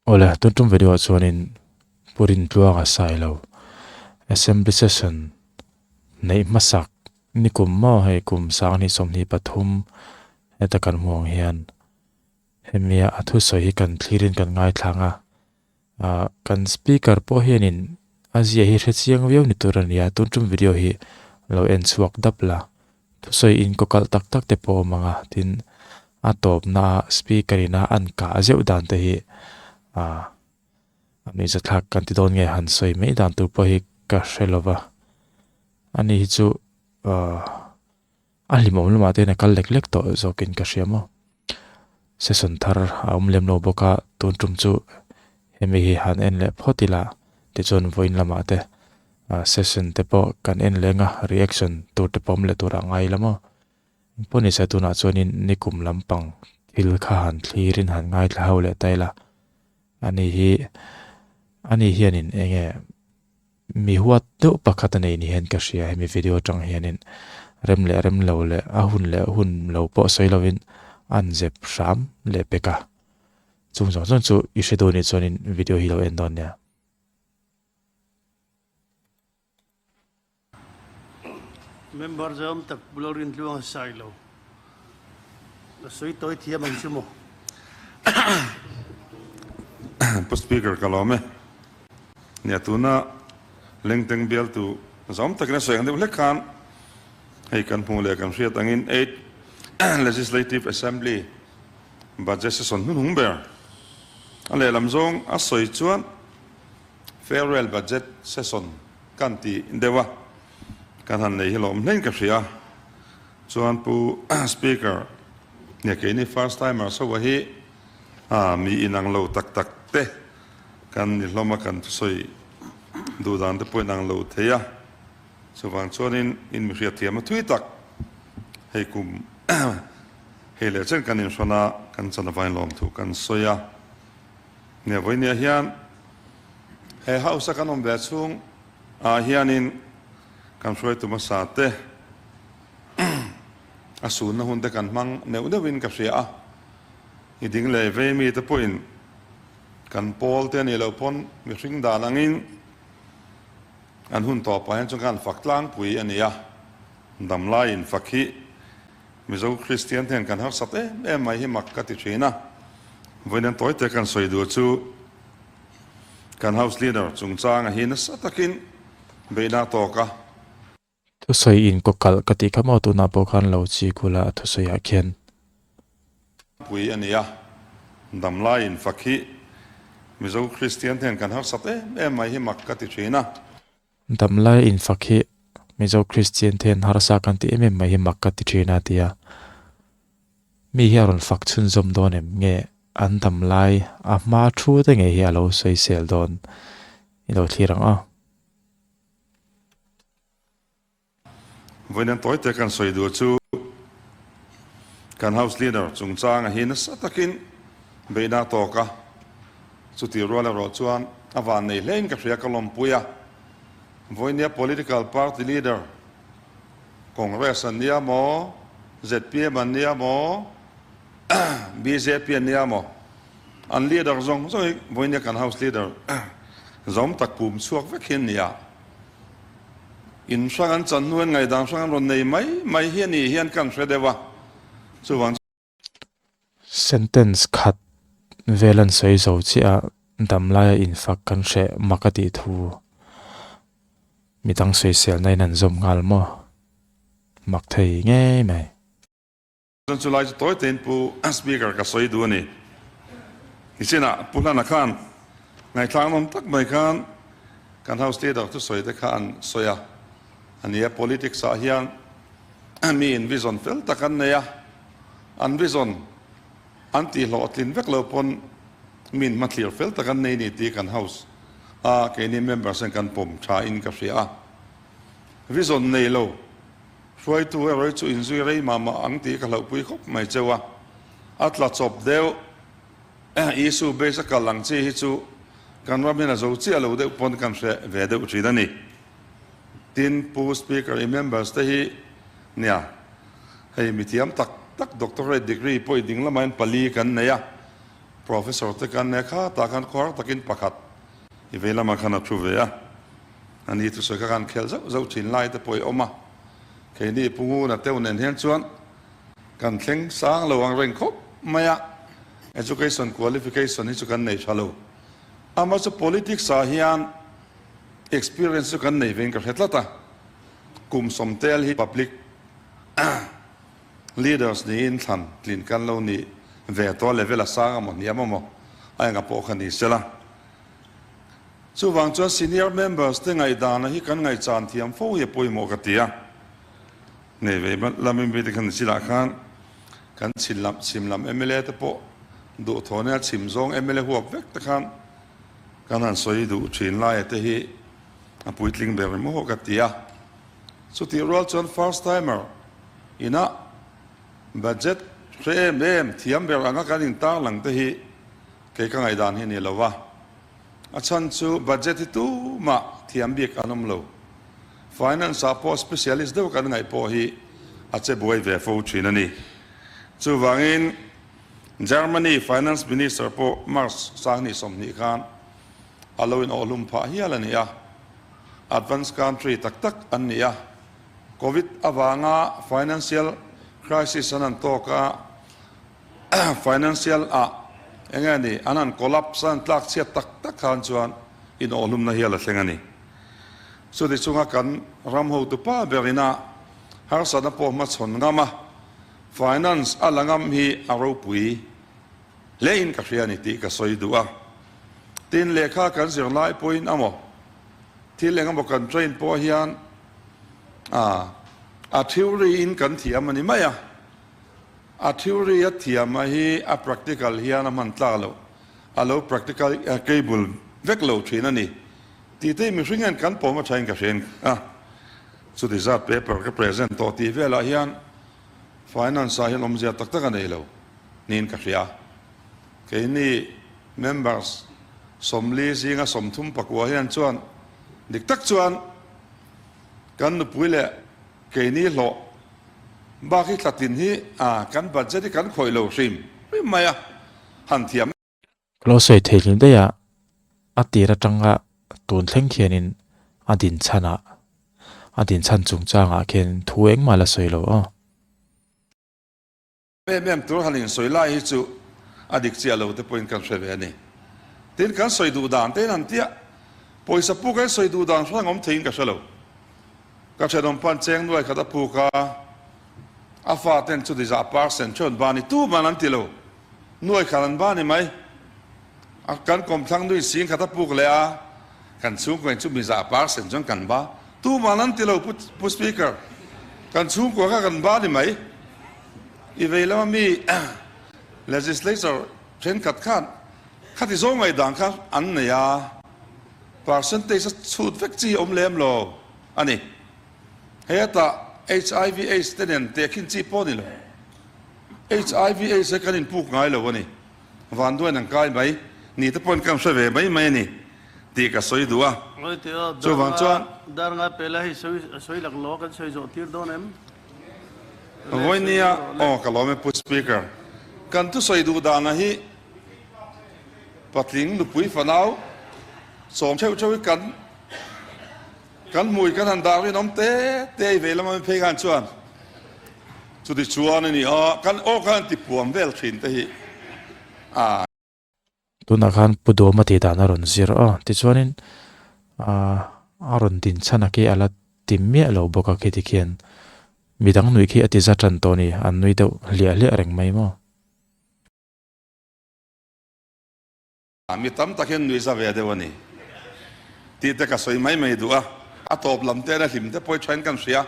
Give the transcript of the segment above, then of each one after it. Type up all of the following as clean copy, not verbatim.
Awle, tun tum video ah chuanin Pu Rintluanga Sailo Assembly Session neih hmasak nikum maw hei kum sanghnih 23 heta kan hmuh ang hian hemia a thusawi hi kan thlirin kan ngaithlang a, ah kan speaker pawh hianin a zia hi hre chiang viau ni tur a ni a, tun tum video hi lo en chhuak dap la. Thusawi in kaw kalh tak tak te pawh a awm ang a, tin a tawpna a speaker in a an kah zeuh dan te hi ah a nuihzathlak kan ti dawn nge han sawi mai dan tur pawh hi ka hre lo va, ani hi chu ah a hlimawm lamah te hian a kal lek lek tawh zawkin ka hria maw. Session thar a awm lem lo bawk a, tun tum chu hemi hi han en leh phawt ila tichuan vawiin lamah te session te pawh kan en leng a, reaction tur te pawh awm leh tur a ngai la maw. Engpawh ni se tunah chuanin nikum lampang thil kha han thlirin han ngaithla ho leh ta ila, ani hi ani hianin eng nge Mi huat deuh pakhat a nei ni hian ka hria hemi video atang hianin rem leh rem lo leh a hun leh hun lo pawh sawi lovin an zep hram leh pek a. Chung zawng zawng chu i hre duh anih chuanin video hi lo en dawn nia. Member zawm tak bula Rintluang a sai lo. Ka sawi tawi thiam ang chu maw? Pu Speaker ka lawm e. Nia tuna Lengteng bialtu zawm takin a sawi ang deuh hlek khan hei kan hmuh leh kan hriat angin Eighth Legislative Assembly Budget Session hnuhnung ber a lehlam zawng a sawi chuan Farewell Budget Session kan ti deuh a, kan han nei hi lawm hlein ka hria. Chuan Pu Speaker, nia keini first timers ho hi mi inang lo tak tak te kan ni hlawm a, kan thusawi duh dan te pawh inang lo thei a, chuvang chuanin in mi hriatthiam a thui tak hei kum hei leh chen kan inhrawn a, kan chan avain lawmthu kan sawi a. Nia vawinia hian he house a kan awm ve chhung ah hianin kan hruaitu hmasa te a sunna hun te kan hmang neuh neuhin ka hria a, i ding leh vei mi te pawhin kan pawl te a nih loh pawn mihring dan angin an hun tawpah hian chuan kan fak tlangpui a ni a, damlaiin fak hi Mizo Kristian te hian kan harsat em em mai hi mak ka ti thin a, vawiin tawi te kan sawi duh chu kan House Leader chungchanga hi nasa takin beihna a tawk a. Thusawi in kaw kalh ka tih kha maw tunah pawh khan lo chi kul a thusawi ah khian. Pui a ni a, damlai in fak hi Mizo Kristian te hian kan harsat em em mai hi mak ka ti thin a. Damlai infak hi Mizo Kristian te hian harsa kan ti em em mai hi mak ka ti thin a tia. Mi hi a rawn fak chhunzawm dawn em nge an damlai a hma thu te ngei hi a lo sawisel dawn i lo thlir ang a. Vawiin an tawi te kan sawi duh chu kan House Leader chungchanga hi nasa takin beihna a tawk a, chutih rual erawh chuan a van nei hlein ka hria ka lawmpui a. Vawiinia Political Party Leader Congress an nia maw, zpm an nia maw, bjp an nia maw, an Leader zawng zawng hi vawiinia kan House Leader zawm tak pum chhuak vek hi an ni a. In hrang an chan hnuin ngaihdan hrang an rawn nei mai mai hi a nih hian kan hre deuh a, chuvang. Sentence khat vel an sawi zo chiah a, damlaia infak kan hreh mak a tih thu midang sawiselna in an zawm nghal maw? Mak thei ngei mai. Chuan chu lai chu tawi tein Pu Speaker ka sawi duh a ni. Nichinah Pu Hlana khan ngaihthlak nawm tak mai khan kan House Leader thusawi te kha an sawi a. A ni a, politics ah hian mi in vision fel tak an nei a, an vision an tihhlawhtlin vek lo pawn mi in hmathlir fel tak an nei ni tih kan House a keini members hian kan pawm tha in ka hria a. Vision nei lo. Hruaitu erawh hi chu inzui rei mah mah ang tih ka hlauhpui khawp mai cheu a, a tla chawp deuh. Issue base a kal ang chi hi chu kan ram hian a zo chiah lo deuh pawn kan hre ve deuh thin a ni. Tin, Pu Speaker i members te hi nia, hei mithiam tak tak doctorate degree pawh i ding lamah hian pali kan nei a. Professor te kan nia kha tah khan khuar takin pakhat i vei lamah khan a thu ve a, a ni thusawi kha khan khel zauh zauh thin lai te pawh i awm a, keini Pu Nguna teuh nen hian chuan kan thleng sang lo ang reng khawp mai a, education qualification hi chu kan nei tha lo, amah chu politics ah hian experience chu kan nei vein ka hre tlat a, kum sawmtel hi public Leaders niin thlan tlin kan lo nih ve tawh level a sang amaw hniam amaw a enga pawh kha ni sela. Chuvang chuan senior members te ngaihdana hi kan ngaihchan thiam fo hi a pawimawh ka ti a. Nei ve lamin bik te khan chilah khan kan chhin lam chhim lam mla te pawh duhthawh nia chhim zawng mla huap vek te khan kan han sawi duh thin laia te hi a puitling ber maw ka ti a. Chutih rual chuan first timer ina budget hre em em thiam ber anga kan intarlang te hi kei ka ngaihdan hi a ni lo va. A chhan chu budget hi tumah thiam bik an awm lo. Finance ah pawh specialist deuh kan ngaih pawh hi a che buai ve fo thin a ni. Chuvangin Germany finance minister pawh March sanghnih 20 khan a lo inawhhlum phah hial a ni a. Advance country tak tak an ni a, Covid avanga financial crisis an han tawk a, financial ah eng nge ni an han collapse a, an tlak chhiat tak tak khan chuan inawhhlumna hial a thleng a ni. Chuti chunga kan ram hotupa berina harsatna pawh hmachhawn ngam a, finance a la ngam hi a ropui hlein ka hria a ni tih ka sawi duh a. Tin, lehkha kan zir lai pawhin amaw, thil eng emaw kan train pawh hian a a theory in kan thiam a ni mai a, a theory a thiam a hi a practical hian a hman tlak loh, a lo practical cable vek lo thin a ni tih te hi mihring hian kan pawm a thain ka hria a, chuti zat paper ka present tawh tih velah hian finance ah hian awmzia tak tak a nei lo niin ka hria. Keini members 40 zinga 39 hian chuan dik tak chuan kan nupui leh keini hlawh bak hi tlatin hi kan budget hi kan khawih lo hrim hrim mai a, han thiam. Ka lo sawi thei hlim daih a, a tir atanga tun thleng khianin a din chhanah, a din chhan chungchangah khian thu engmah la sawi lo aw. Em em tur han insawi lai hi chu a dik chiah lo te pawhin kan hre ve a ni. Tin, kan sawi duh dan te in han tia, pawisa puk a in sawi duh dan hrang awm theiin ka hre lo. Ka thenawm pan cheng nuai khat a puk a, a fa ten chuti zah percent theuh an ba ni tu man an ti lo, nuai khat an ba ni mai. A kan kawmthlang nui sing khat a puk leh a, kan chhungkua in chu mi zah percent chuan kan ba tu man an ti lo Pu Speaker, kan chhungkua kha kan ba ni mai. I vei lama mi legislature thenkhat khan khati zawng ngaihdan kha an nei a, percentage a chhut vek chi awm lem lo a ni. Heta HIV aids te nen tehkhin chi pawh a ni lo. HIV aids hi kan inpuk ngai lo a ni. Vanduain an kai mai ni te pawhin kan hre ve mai mai a ni tih ka sawi duh a. Chuvang chuan. Dar nga pela hei sawi lak lo kan sawi zawh tir dawn em? Vawinia aw ka lawm e Pu Speaker. Kan thusawi duh dana hi patling nupui fanau sawm theuh theuh hi kan kan hmui kan han dah rinawm te te i vei lama mi phei khan chuan chuti chuan a ni a kan aw khan ti puam vel thin te hi a. Tunah khan Pu Dawma tih dan a rawn zir a, tichuanin aaa a rawn din chhan a khi a la ti miah lo bawk a khi tikhian midang nuih khi a ti za tan tawh a ni, an nui deuh hliah hliah reng mai maw. Mi tam tak hian nuihza ve deuh a ni tih te ka sawi mai mai duh a, a tawp lam te a hlim te pawh thain kan hria.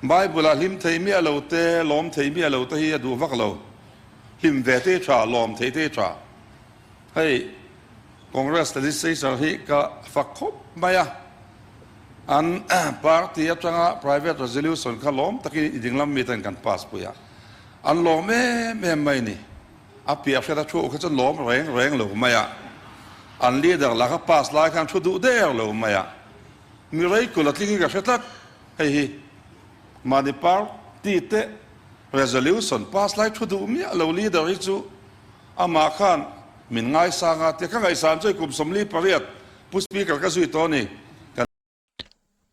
Bible ah hlim thei miah lo te, lawm thei miah lo te hi a duh vak lo. Hlim ve te hi tha, lawm thei te hi tha. Hei Congress legislature hi ka fak khawp mai a, an party atanga private resolution kha lawm takin i dinglam mi ten kan pass pui a, an lawm em em mai ni. A piah hriat a thu kha chu lawm reng reng lo mai a, an leader lah kha pass lai khan thu duh der lo mai a, mi reikul a tling hi ka hre tlat. Hei hi mahni party te resolution pass lai thu duh miah lo leader hi chu amah khan. Min ngaisang a tia ka ngaihsan chu hei kum 48 Pu Speaker ka zui tawh a ni. Kan.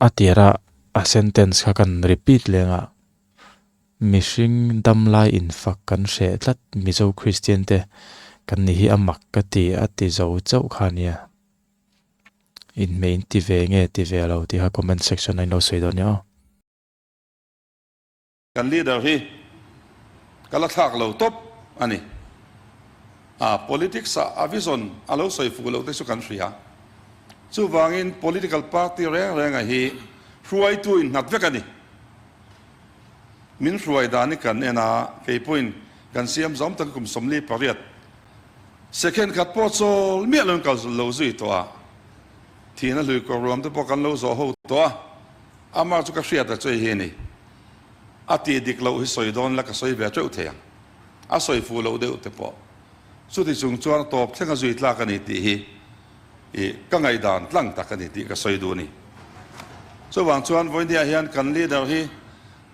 A tira a sentence kha kan repeat leng a, mihring damlai infak kan hreh tlat Mizo Kristian te kan ni hi a mak ka ti a ti zo chauh kha nia. Inhmeh in ti ve nge ti ve lo tih kha comment section ah in lo sawi dawn nia aw. Kan leader hi ka la thlak lo tawp a ni. A politics ah a vision a lo sawi fuh loh te chu kan hria. Chuvangin political party reng renga hi hruaitu in nghat vek a ni. Min hruai dan hi kan en a, kei pawhin kan siam zawm tak kum 48 second khat pawh chawl miah lo in kal lo zui tawh a, thihna hlui kawr ruam te pawh kan lo zawh ho tawh a. Amah chu ka hriat a chei hi a ni. A tih dik loh hi sawi dawn la ka sawi ve teuh thei ang. A sawi fuh loh deuh te pawh. Chuti chung chuan a tawp thleng a zui tlak a ni tih hi i ka ngaihdan tlang tak a ni tih ka sawi duh a ni. Chuvang chuan vawinia hian kan leader hi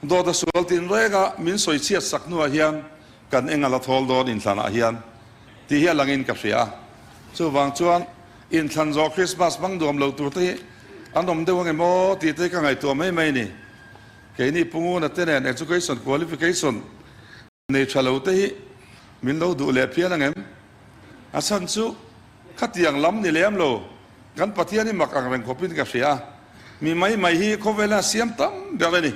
dawt a sual tin reng a, min sawi chhiat sak hnuah hian kan eng a la thawl dawn inthlanah hian tih hi a langin ka hria a. Chuvang chuan inthlan zawh Christmas hmang duam lo tur te hi an awm deuh ange maw tih te hi ka ngaihtuah mai mai a ni. Keini Punguna te nen education qualification nei tha lo te hi min lo duh leh phian angem? A chhan chu khatiang lam ni lem lo, kan Pathian hi mak ang reng khawpin ka hria a, mi mai mai hi khawvela a siam tam ber a ni.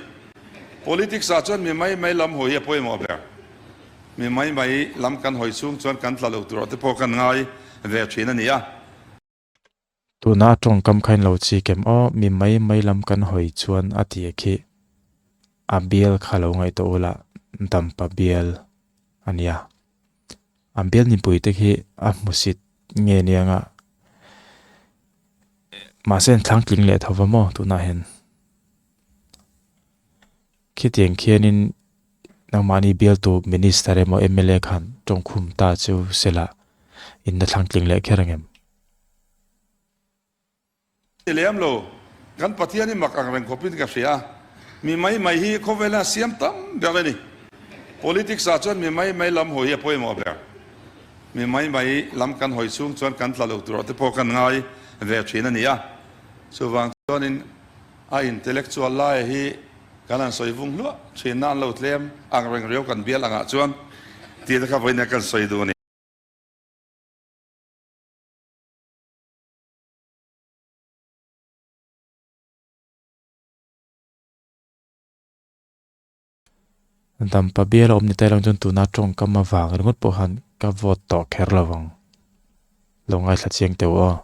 Politics ah chuan mi mai mai lam hawi hi a pawimawh ber. Mi mai mai lam kan hawi chhung chuan kan tla lo tur te pawh kan ngai ve thin a ni a. Tuna a tawngkam kha in lo chik em aw, mi mai mai lam kan hawi chuan a ti a khi. A bial kha lo ngaihtuah ula, dampa bial a nia. A bial mipui te khi a hmusit nge nia nga. Mahse an thlang tling leh tho va maw tunah hian. Khitiang khianin nangmahni bialtu Minister emaw mla khan tawngkhum ta chu sela in la thlang tling leh kher ang em? Ni lem lo, kan Pathian hi mak ang reng khawpin ka hria a, mi mai mai hi khawvela siam tam ber a ni. Politics ah chuan mi mai mai lam hawi hi a pawimawh ber. Mi mai mai lam kan hawi chhung chuan kan tla lo tur ah te pawh kan ngai ve thin a ni a, chuvang chuanin A intellectual lai hi kan han sawi vung hluah thin na an lo tlem ang reng riau kan bial angah chuan tih te kha vawiin kan sawi duh a ni. Dampa bial a awm ni ta erawh chuan tuna tawngkam avang ringawt pawh khan ka vote tawh kher lo vang. Lo ngaithla chiang teuh aw.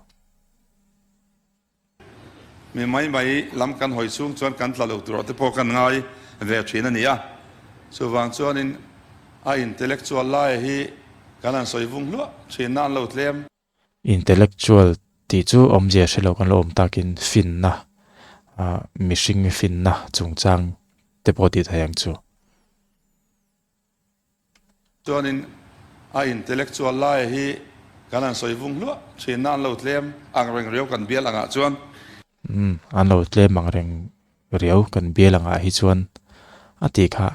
Mi mai mai lam kan hawi chhung chuan kan tla lo tur te pawh kan ngai ve thin a ni a. Chuvang chuanin a intellectual lai hi kan han sawi vung hluah thin na an lo tlem. Intellectual tih chu awmzia hre lo kan lo awm takin finna, mihring finna chungchang te pawh tih thei ang chu. Chuanin a intellectual lai hi kan han sawi vung hluah thin na an lo tlem ang reng riau kan bial angah chuan. Umm, an lo tlem ang reng riau kan bial angah hi chuan a tih kha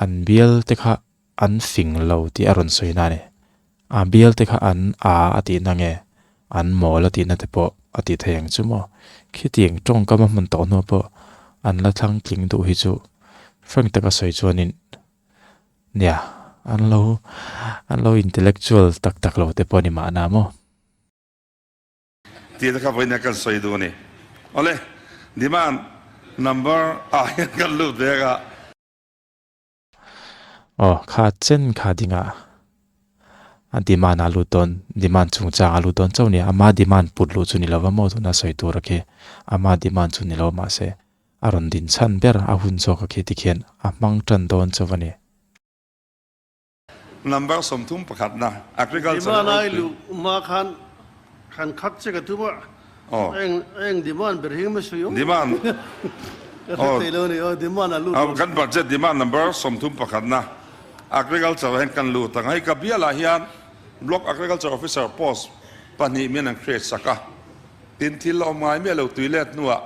an bial te kha An fing lo tih a rawn sawi na a ni. A bial te kha an a a tihna nge an mawl a tihna te pawh a tih thei ang chu maw. Khitiang tawngkam a hmun tawh hnuah pawh an la thlang tling duh hi chu frank taka sawi chuanin nia an lo an lo intellectual tak tak lo te pawh a ni mahna maw. Tih te kha vawiin kan sawi duh a ni. Awle, demand number ah hian kan lut vek a. Aw, kha chen kha dingah a demand a lut dawn, demand chungchang a lut dawn chauh nia, ama demand put luh chu ni lo va maw tuna sawi tur a khi, ama demand chu ni lo mahse a rawn din chhan ber a hun zawk a khi tikhian a hmang tan dawn chauh a ni. Number 31 na agriculture Demand ai luh hma khan khan khat che ka tum a, eng eng demand ber hi nge sawi awm? Demand Ka hre thei lo a ni aw, demand a lut lo. Kan budget demand number 31 na agriculture ah hian kan lut ang a, hei ka bialah hian block agriculture officer post pahnih min an create sak a, tin thil a awm ngai miah lo tui let hnuah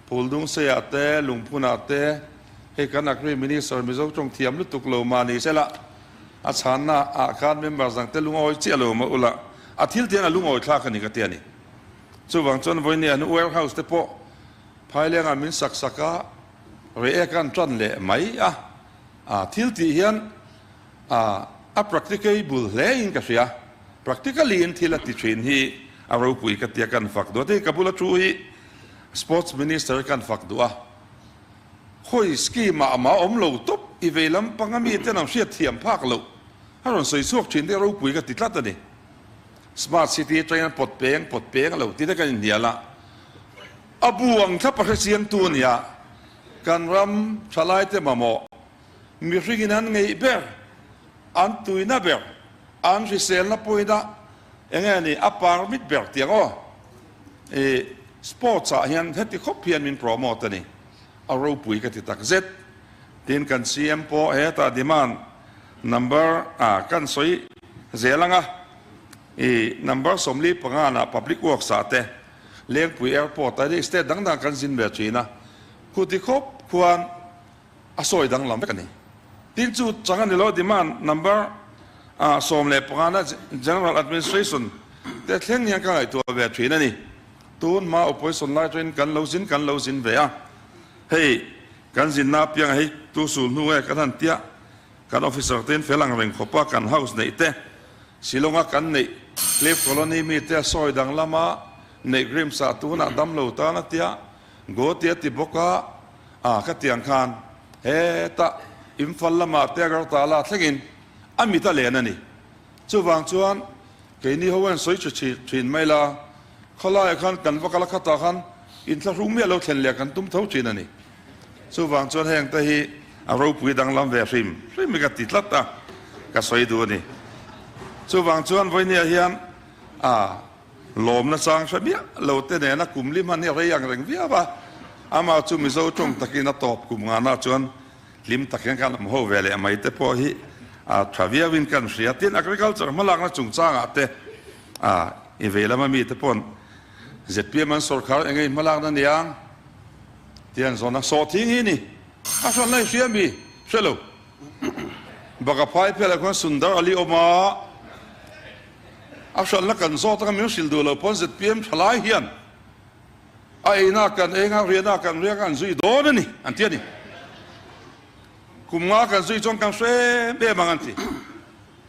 Phuldungseiah te, Lungphunah te, hei kan Agri Minister Mizo tawng thiam lutuk lo mah ni sela, A chhanna ah khan members dang te lungawi chiah lo mah ula, a thil tian a lungawi thlak a ni ka ti a ni. Chuvang chuan vawinia an warehouse te pawh Phaileng ah min sak sak a, reh ek an tan leh mai a. A thil tih hian a a practicable hle in ka hria. Practically in thil a ti thin hi a ropui ka tia kan fak duh a. Tin, ka bula thu hi Sports Minister kan fak duh a. Khawi scheme ah amah awm lo tawp i vei lampang a mi ten an hriat thiam phak loh a rawn sawi chhuak thin te ropui ka ti tlat a ni. Smart city atangin an pawt peng pawt peng a lo ti te kan inhnial a, a bu ang thlap a hre chiang tu a nia. Kan ram thalai te mamawh mihring in an ngeih ber, an tuina ber, an hriselna pawina eng nge ni a permit ber tiang aw. I sports ah hian heti khawp hian min promote a ni. A ropui ka ti tak zet. Tin kan CM pawh hetah demand number a kan sawi zel ang a, i number 45 nah public works ah te Lengpui airport ah state dang dang kan zin ve thin a, khuti khawp khuan a sawi danglam vek a ni. Tin chu chang a ni lo demand number 15 na general administration te thleng hian ka ngaihtuah ve thin a ni. Tun hma opposition lai atangin kan lo zin kan lo zin ve a, hei kan zinna apiang hei tu sul hnu nge kan han tia, kan officer tein fel ang reng khawpa kan house neih te, Shillong a kan neih Cliff Colony mi te a sawi dang lama neih Grims ah tunah dam lo tan a tia, Goti a ti bawk a, a ka tiang khan hetah Imphal lamah te Agartala thlengin a mit a len a ni. Chuvang chuan keini ho hian sawi tha thin mai la, khawlaiah khan kan va kal a khatah khan inthlahrung miah lo thlen leh kan tum tho thin a ni. Chuvang chuan heng te hi a ropui danglam ve hrim hrim hi ka ti tlat a, ka sawi duh a ni. Chuvang chuan vawinia hian a lawmna chang hre miah lo te nena kum li hman hi a rei ang reng viau a, amah chu Mizo tawng takin a tawp kum ngana chuan hlim tak hian kan awm ho ve leh mai te pawh hi a tha viauin kan hria. Tin, agriculture hmalakna chungchangah te a i vei lama mite pawn zpm an sawrkhar eng nge hmalakna niang tih an zawn a, sawhthing hi ni a hran lai hria mi hre lo. Baka phai phelah khuan Sundar Ali awm a, a hranna kan zawt anga min hrilh duh lo pawn zpm thalai hian A eina kan eng a, riahna kan riak a, an zui dawn a ni, an ti a ni. Kum nga kan zui chuan kan hre em ang an ti.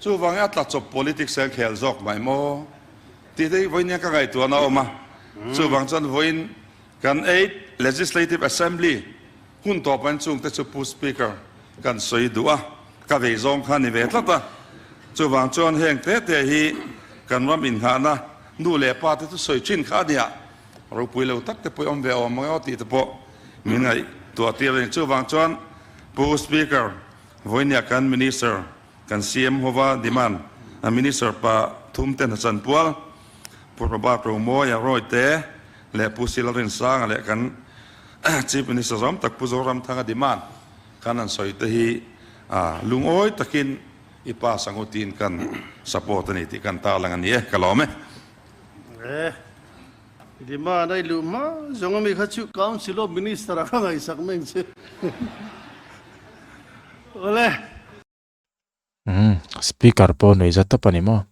Chuvangin a tlachawp politics hian khel zawk mai maw tih te hi vawiin hian ka ngaihtuahna a awm a. Chuvang chuan vawiin kan Eighth Legislative Assembly hun tawp an chungte chu Pu Speaker kan sawi duh a, ka vei zawng kha a ni ve tlat a. Chuvang chuan heng te te hi kan ram inghahna nu leh pa te chu sawi thin kha a nia. Ropui lo tak te pawh i awm ve awm ang aw tih te pawh min ngaihtuah tir a ni. Chuvang chuan Pu Speaker, vawinia kan Minister, kan CM hova demand a Minister pa thum te hna chanpual, Pu Robert Romawia Rawite leh Pu Sila Rinsanga leh kan Chief Minister zawm tak Pu Zoramthanga demand khan an sawi te hi lungawi takin i pass ang u tiin kan support a ni tih kan tarlang a ni e. Ka lawm e. E, demand a i luh hma zawng ami kha chu Council of Minister a ka ngaihsak mai ang che. Awle. Umm, speaker pawh nuih zat tawp a ni maw?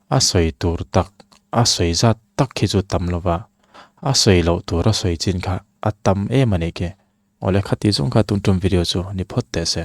A sawi tur tak, a sawi zat tak khi chu tam lo va, a sawi loh tur a sawi chin kha a tam em a nih khi. Awle khati zawng kha tun tum video chu ni phawt teh se.